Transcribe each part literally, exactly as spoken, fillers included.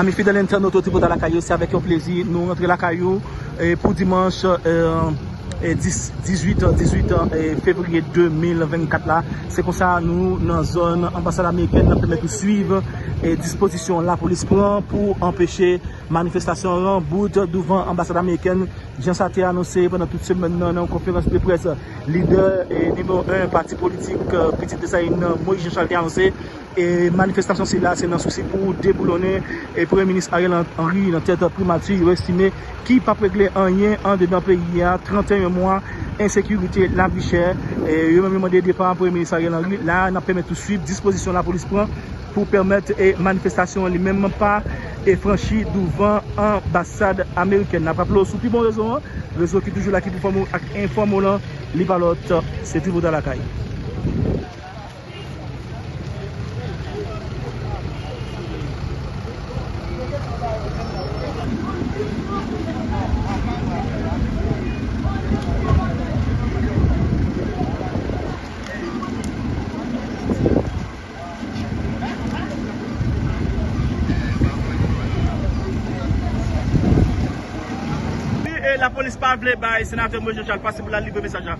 Ami fidèl entènot Tripotay Lakay yo, se avèk yon plezi nou rantre lakay ou, e, pou dimanch, e, e, dis, dizuit, dizuit, e, fevriye de mil vennkat la. Se konsa nou nan zòn anbasad amerikèn nan pèmèt ou swiv, e, dispozisyon lapolis pran pou anpeche manifestasyon an bout douvan anbasad amerikèn. Jan sa te anonse pandan tout semèn nan, nan yon konferans de près, lidè, e, nimewo en pati politik, e, Pitit Desalin nan, Moïse Jean Charles te anonse, e, manifestasyon sila se nan sousi pou deboulonnen, e, Premye Minis Ariel Henry nan tèt primati yo estime ki p ap regle anyen andedan peyi a, trannteyen mwa ensekirite, lavi chè, e, yo menm yo mande depa Premye Minis Ariel Henry. La a, n ap pèmèt ou swiv dispozisyon lapolis pran pou pèmèt, e, manifestasyon an li menm pa, e, franchi douvan anbasad amerikèn. N ap raple w sou pi bon rezo an, rezo ki toujou la, ki pou fòme w ak enfòme w lan, li pa lòt, se Tripotay Lakay. E lapolis pa vle bay senatè Moïse Jean Charles pase pou l al livre mesaj la.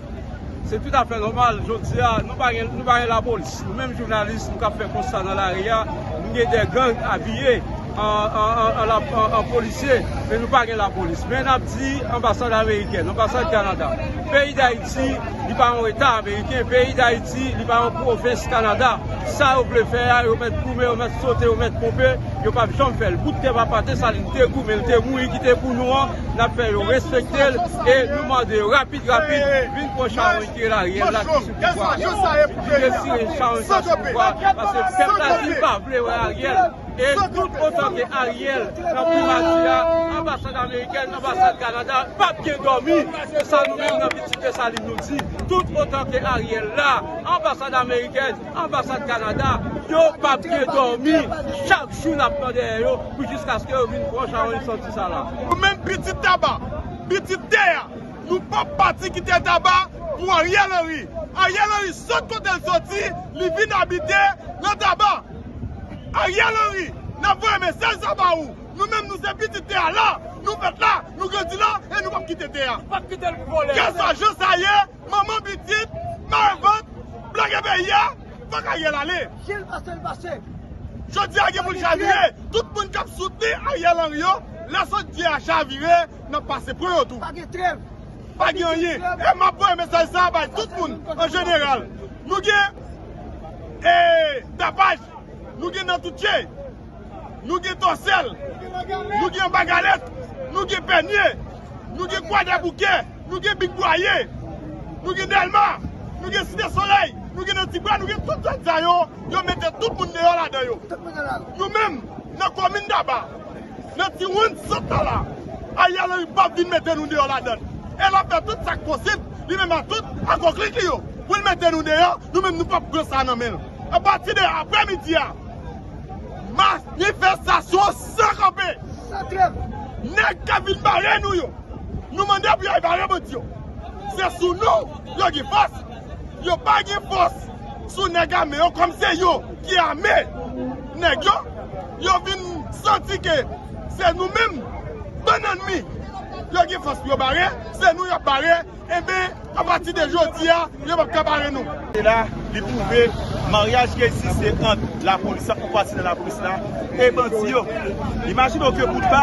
Se toutafè nòmal. Jodi a, nou pa gen, nou pa gen lapolis. Nou menm jounalis, nou k ap fè konsta nan lari a, nou gen de gang abiye an, an, an, an lap-, an, an polisye, men nou pa gen lapolis. Men n ap di anbasad amerikèn, anbasad Kanada, peyi Dayiti, li pa yon eta ameriken, peyi Dayiti, li pa yon pwovens Kanada. Sa yo vle fè a, yo mèt goumen, yo mèt sote, yo mèt ponpe, yo p ap janm fè l. Bout tè papa Desalin te goumen, l te mouri, kite pou nou an, n ap fè yo respekte l, e nou mande yo rapid, rapid, vin pran chawony ki rele Ariel la ki sou pouvwa. Vin retire chawony sa sou pouvwa, paske pèp la di l pa vle wè Ariel. E tout otan ke Ariel nan primati a, anbasad amerikèn, anbasad Kanada p ap gen dòmi. Se sa nou menm nan Pitit Desalin nou di. Tout otan ke Ariel la, anbasad amerikèn, anbasad Kanada, yo p ap gen dòmi. Chak jou n ap pran dèyè yo pou jiskaske yo vin pran chawony santi sa la. Nou menm pitit Taba, pitit tè a, nou p ap pati kite Taba pou Ariel Henry. Ariel Henry sot kote l soti, li vin abite nan Taba. Ariel Henry, n ap voye mesaj sa ba ou. Nou menm, nou se pitit tè a la. Nou fèt la, nou grandi la, e nou p ap kite tè a. Nou p ap kite l pou vòlè. Kèlswa jan sa ye, manman pitit, marevant, blòke peyi a, fòk Ariel ale. Si l pase, l pase. Jodi a gen pou l chavire. Tout moun k ap soutni Ariel Henry yo, lè sot di a chavire, n ap pase pran yo tou. Pa gen trèv. Pa gen anyen. E m ap voye mesaj sa a bay tout moun an jeneral. Nou gen, e, Tapaj, nou gen Nan Tout Je, nou gen Tòsèl, nou gen Anba Galèt, nou gen Pènye, nou gen Kwadèboukè, nou gen Big Bwaye, nou gen Dèlma, nou gen Site Solèy, nou gen Nan Tibwa, nou gen tout zòn sa yo, yo mete tout moun deyò ladan yo. Nou menm, nan komin Taba, nan ti wonn sant la la, Ariel Henry p ap vin mete nou deyò ladan l. E l ap fè tout sa k posib, li menm ak tout akoklik li yo, pou l mete nou deyò, nou menm nou p ap pran sa nan men l. Apati de aprèmidi a, manifestasyon san kanpe. San trèv. Nèg k ap vin bare nou yo, nou mande pou y al bare bandi yo. Se sou nou yo gen fòs. Yo pa gen fòs sou nèg ame yo, kòm se yo ki ame nèg yo. Yo vin santi ke se nou menm, bannann mi, yo gen fòs pou yo bare, se nou y ap bare. Enben, apati de jodi a, yo p ap ka bare nou. E la, li pwouve maryaj ki egziste ant lapolis la, yon pati nan lapolis la, e bandi yo. Imajine w ke Boutba,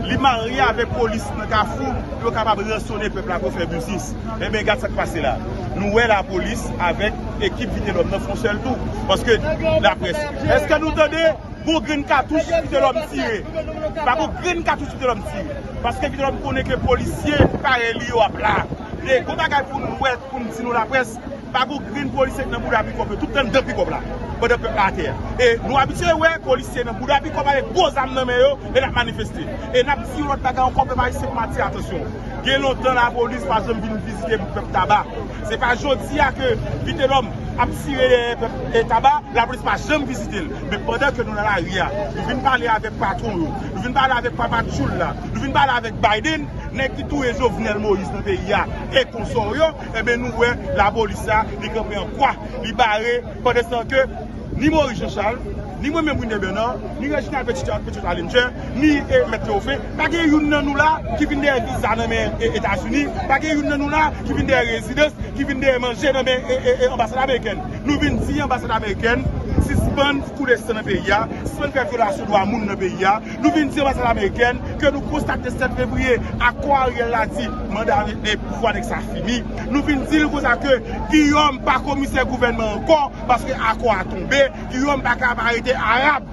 li marye avèk polis nan Kafou, pou yo kapab ransonnen pèp la pou fè biznis. Enben, gad sa k pase la. Nou wè lapolis avèk ekip Vitelòm nan fè yon sèl tou. Paske laprès, èske nou tande gon grenn katouch Vitelòm tire? Pa gon grenn katouch Vitelòm tire. Paske Vitelòm konnen ke polisye parèy li yo ap la. E gon bagay pou nou wè, pou n di nou laprès, pa gon grenn polisye ki nan bouda pikòp yo. Tout anndan pikòp la. Pandan pèp la atè a. E nou abitye wè polisye nan bouda pikòp avèk gwo zam nan men yo, e n ap manifeste. E n ap di yon lòt bagay ankò, pèp ayisyen, pou m atire atansyon. Gen lontan lapolis pa janm vin vizite pèp Taba. Se pa jodi a ke Vitelòm ap tire dèyè pèp, e, Taba, lapolis pa janm vizite l. Men pandan ke nou nan lari a, nou vin pale avèk patwon yo, nou vin pale avèk papa Tchoul la, nou vin pale avèk Biden, nèg ki touye Jovenel Moïse nan peyi a, e konsò yo, enben nou wè lapolis la, li kanpe an kwa, li bare, pandan ke ni Moïse Jean Charles, Ni mwen menm Winder Bernard, ni Reginald Petit, Petit Allinger, ni eh, Mèt Théophile, pa gen youn nan nou la ki vin dèyè viza nan men eh, Etazini, pa gen youn nan nou la ki vin dèyè rezidans, ki vin dèyè manje nan men eh, eh, eh, anbasad amerikèn. Nou vin di anbasad amerikèn sispann koule san nan peyi a, sispann fè vyolasyon dwa moun nan peyi a. Nou vin di anbasad amerikèn ke nou konstate sèt fevriye, akò Ariel la di manda eh, pouvwa nèg sa fini. Nou vin di l konsa ke Guillaume pa komisè gouvènman ankò, paske akò a tonbe, Guillaume pa ka arete Arab.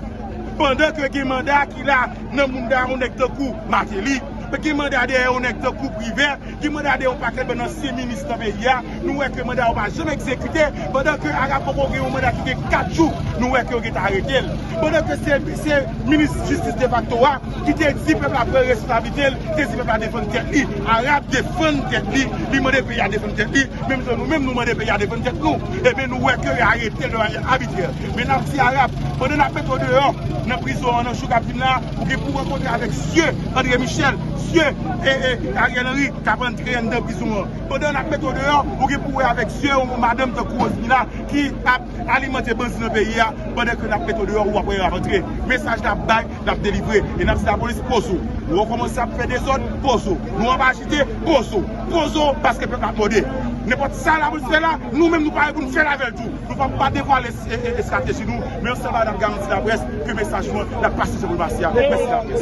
Pandan ke gen manda ki la nan mounda yon nèg tankou Martelly, gen manda dèyè yon nèg tankou Privert, gen manda dèyè yon pakèt bann ansyen minis nan peyi a, nou wè ke manda yo pa janm egzekite, pandan ke Arab poko gen yon manda ki gen kat jou, nou wè ke yo gentan arete l. Pandan ke se, se minis jistis defakto a ki te di pèp la pran responsablite l, te di pèp la defann tèt li. Arab defann tèt li, li mande peyi a defann tèt li, menm jan nou menm nou mande peyi a defann tèt nou. Ebyen nou wè ke yo arete l de manyè abitrè. Men n ap di Arab, pandan n ap mete w deyò nan prizon an nan jou k ap vin la, ou gen pou w rankontre avèk sye André Michel, sye eh, eh, Ariel Henry k ap antre anndan prizon an. Pandan n ap mete w deyò, ou gen pou w wè avèk sye yon madanm tankou Rosemila ki ap alimante bandi nan peyi a, pandan ke n ap mete w deyò, ou ap wè y ap antre. Mesaj n ap bay, n ap delivre. E n ap di lapolis, poze w. Ou kòmanse ap fè dezòd, poze w. Nou anba ajite, poze w. Poze w, paske pèp la ap mande. Nenpòt sa lapolis fè la, nou menm nou pare pou n fè l avè l tou. Nou p ap pa devwale es- e- e- estrateji nou, men yon sèl bagay n ap garanti laprès, ke mesaj nou an, l ap pase jan pou l pase a. Mèsi laprès.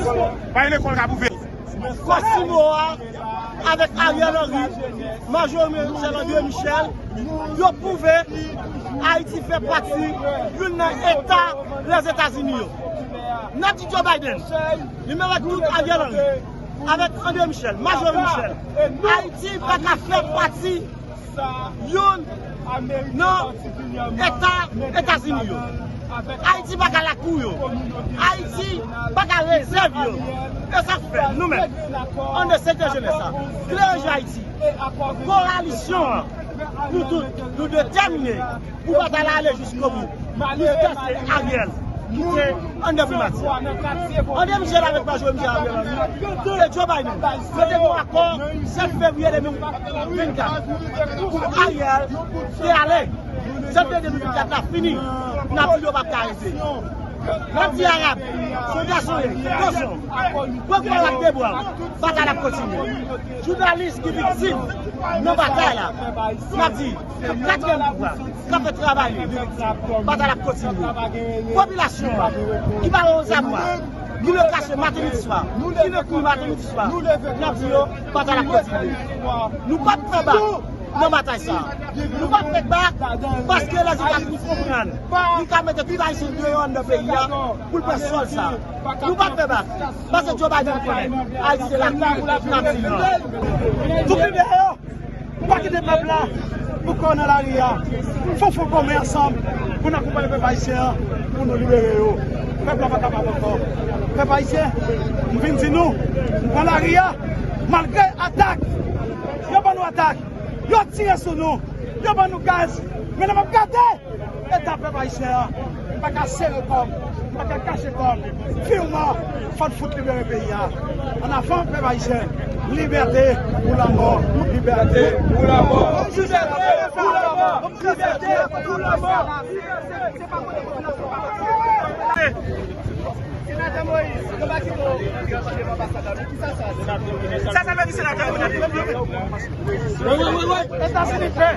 Pa gen lekòl k ap ouvè. Kòsimo a, avèk Ariel Henry, Majò Michel André Michel, yo pwouve Ayiti fè pati youn nan eta Lèzetazini yo. N ap di Joe Biden, li menm ak tout Ariel Henry, avèk André Michel, Majò Michel, Ayiti pa ka fè pati youn nan eta Etazini yo. Ayiti pa ka lakou yo. Ayiti pa ka rezèv yo. E sa k fè nou menm, an de sektè jenès la, klere je Ayiti, kowalisyon an pou tout, nou detèmine pou batay la ale jiskobou. Jiskaske Ariel kite anndan primati. André Michel avèk Majò Michel Ariel Henry, e Joe Biden, yo te gen yon akò sèt fevriye de mil vennkat pou Ariel te ale. Sèt fevriye de mil vennkat la fini. N ap di yo p ap ka rete. N ap di Arab, se yon gason ye, gason. Pran kouraj ak de bra w, batay la ap kontinye. Jounalis ki viktim nan batay la, n ap di, katriyèm pouvwa k ap fè travay li, li viktim. Batay la ap kontinye. Popilasyon an ki pa wè yon zabwa, ki nan kache maten midi swa, ki nan kouri maten midi swa, n ap di yo, batay la ap kontinye. Nou p ap fè bak nan batay sa a. Nou p ap fè bak paske Lèzetazini konprann li ka mete tout Ayisyen deyò anndan peyi a pou l pran sòl sa a. Nou p ap fè bak paske Joe Biden konnen Ayiti se lakou n ap di non. Tout lidè yo, pa kite pèp la pou kò nan lari a. Fò fò kò men ansanm pou n akonpanye pèp ayisyen an pou nou libere yo. Pèp la pa kapab ankò. Pèp ayisyen, m vin di nou, m pran lari a, malgre atak, yo ban nou atak, yo tire sou nou, yo ban nou gaz, men n ap gade eta pèp ayisyen an. M pa ka sere kò m, m pa ka kache kò m. Firman, fò n fout libere peyi a. An avan, pèp ayisyen, libète ou lanmò, libète ou lanmò. Libète ou lanmò, libète ou lanmò. Senatè Moïse, yo pa kite w. Sa, sa vle di senatè Moïse. Wi, wi, wi, wi. Etazini fè.